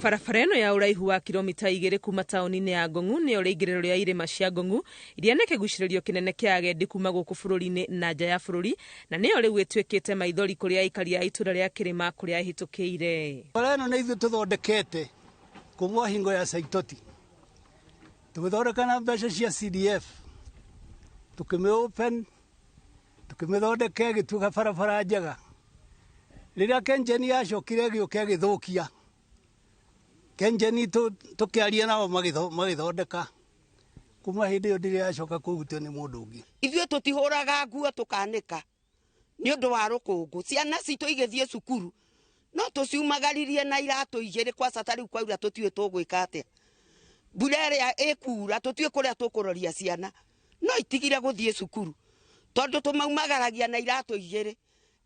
Barabara ĩno ya ũraihu wa kilomita 2 kuma taũni-inĩ ya Ngong'u nĩyo rĩingĩrĩro rĩa irĩma cia Ngong'u iria nĩ kĩgucĩrĩrio kĩnene kĩa agendi kuma gũkũ bũrũri-inĩ na nja ya bũrũri, na nĩyo rĩu ĩtuĩkĩte maithori kũrĩ aikari a itũra rĩa Kĩrĩma kũrĩa ĩhĩtũkĩire. Bara ĩno nĩ ithuĩ tũthondekete kuma hingo ya Saitoti, tũgĩthondeka na mbeca cia CDF, tũkĩmĩ open, tũkĩmĩthondeka ĩgĩtuĩka barabara njega. Rĩrĩa KenGen yacokire ĩgĩũka ĩgĩthũkia, KenGen tũkĩaria nao magĩthondeka, kuma hĩndĩ ĩyo ndirĩ yacoka kũhutio nĩ mũndũ ũngĩ. Ithuĩ tũtihũraga nguo tũkanĩka nĩ ũndũ wa rũkũngũ, ciana citũ igĩthiĩ cukuru no tũciumagaririe na iratũ 2 kwaca ta rĩu kwaura tũtiũĩ tũgwĩka atĩa. Mbura ĩrĩa ĩkura tũtiũĩ kũrĩa tũkũroria ciana, no itigire gũthiĩ cukuru tondũ tũmaumagaragia na iratũ 2.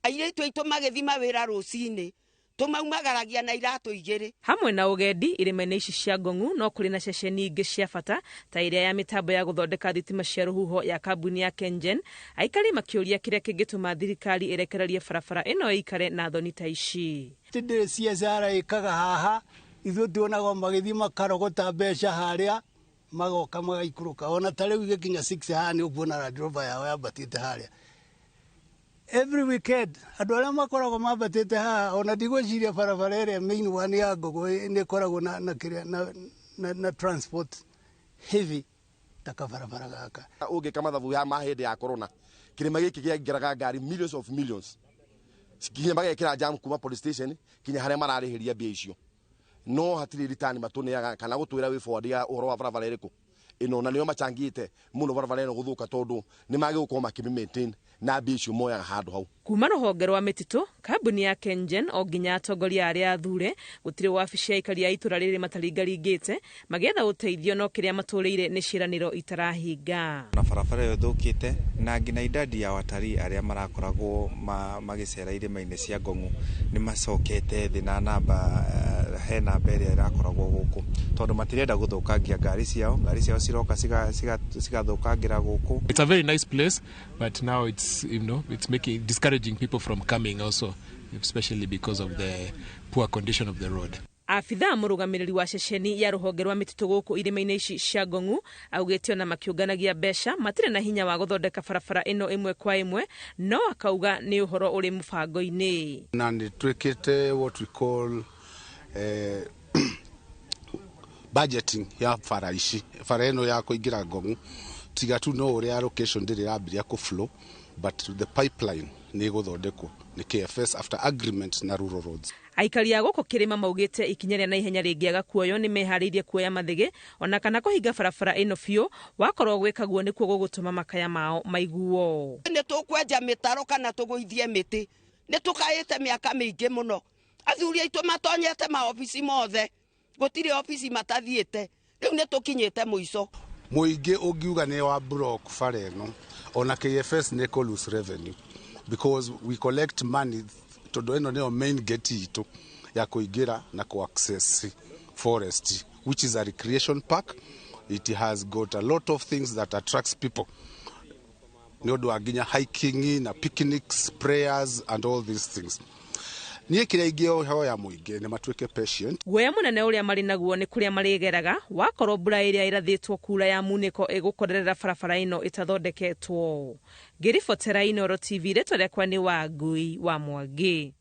Airĩtu aitũ magĩthiĩ mawĩra rũcinĩ tũmaumagaragia na iratũ 2. Hamwe na ũgendi irĩma-inĩ ici cia Ngong'u no kũrĩ na ceceni ingĩ cia bata ta ĩrĩa ya mĩtambo ya gũthondeka thitima cia rũhuho ya kambuni ya KenGen. Aikari makĩũria kĩrĩa kĩngĩtũma thirikari ĩrekererie barabara ĩno ĩikare na thoni ta ici. Tindĩ CSR ĩkaga haha, ithuĩ tuonaga magĩthiĩ makarogota mbeca harĩa magoka magaikũrũka. Ona ta rĩu igĩkinya 6 haha nĩ ũkuona Land Rover yao yambatĩte harĩa. Every weekend andũ arĩa makoragwo mambatĩte haha, ona ndigwĩciria barabara ĩrĩa main one ya Ngong'u nĩ ĩkoragwo na kĩrĩa, na transport heavy ta kabarabara gaka. Ũngĩka mathabu ya ma hĩndĩ ya corona, kĩrĩma gĩkĩ kĩaingĩraga ngari millions of millions, kinya magekĩra jam kuma police station kinya harĩa mararĩhĩria mbia icio, no hatirĩ return matũneaga kana gũtwĩra wĩ forward ya ũhoro wa barabara ĩrĩkũ ĩno, na nĩo machangĩte mũno barabara ĩno gũthũka tondũ nĩ magĩgũkorwo makĩmĩ maintain na mbia icio moyaga handũ hau. Kuma rũhonge rwa mĩtitũ, kambuni ya KenGen o nginya atongoria arĩa athure, gũtirĩ wabici ya aikari a itũra rĩrĩ mataringaringĩte magĩetha ũteithio, no kĩrĩa matũrĩire nĩ ciĩranĩro itarahinga. Na barabara ĩyo ĩthũkĩte na nginya idadi ya watalii arĩa marakoragwo magĩcera irĩma-inĩ cia Ngong'u nĩ macokete thĩ na namba, he namba ĩrĩa ĩrakoragwo gũkũ tondũ matirenda gũthũkangia ngari ciao, ngari ciao ciroka cigathũkangĩra gũkũ. It's a very nice place, but now it's making discouraging people from coming also, especially because of the poor condition of the road. Abithaa mũrũgamĩrĩri wa ceceni ya rũhonge rwa mĩtitũ gũkũ irĩma-inĩ ici cia Ngong'u augĩte ona makĩũnganagia mbeca matirĩ na hinya wa gũthondeka barabara ĩno ĩmwe kwa ĩmwe, no akauga nĩ ũhoro ũrĩ mũbango-inĩ. Na nĩ twĩkĩte what we call budgeting ya bara ici, bara ĩno ya kũingĩra Ngong'u, tiga tu no ũrĩa allocation ndĩrĩ ĩrambĩrĩria kũ flow, but the pipeline nĩ ĩgũthondekwo nĩ KFS after agreement na Rural Roads. Aikari a gũkũ kĩrĩma maugĩte ikinya rĩa naihenya rĩngĩaga kuoywo nĩ meharĩirie kuoya mathĩgĩ ona kana kũhinga barabara ĩno biũ, wakorwo gwĩka guo nĩkuo gũgũtũma makaya mao maiguo. Nĩ tũkwenja mĩtaro kana tũgũithie mĩtĩ, nĩ tũkaĩte mĩaka mĩingĩ mũno, athuri aitũ matonyete maobici mothe, gũtirĩ obici matathiĩte, rĩu nĩ tũkinyĩte mũico. Mũingĩ ũngiuga nĩ wa block bara ĩno, ona KFS nĩ kũ lose revenue because we collect money tondũ ĩno nĩyo main gate itũ ya kũingĩra na kũ access forest, which is a recreation park. It has got a lot of things that attracts people nĩ ũndũ wa nginya hiking na picnics, prayers and all these things. Niĩ kĩrĩa ingĩhoya mũingĩ nĩ matuĩke patient. Guoya mũnene ũrĩa marĩ naguo nĩ kũrĩa marĩgeraga wakorwo mbura ĩrĩa ĩrathĩtwo kura ya munĩko ĩgũkorerera barabara ĩno ĩtathondeketwo. Ngĩribotera Inooro TV, rĩtwa rĩakwa nĩ Wangui wa Mwangi.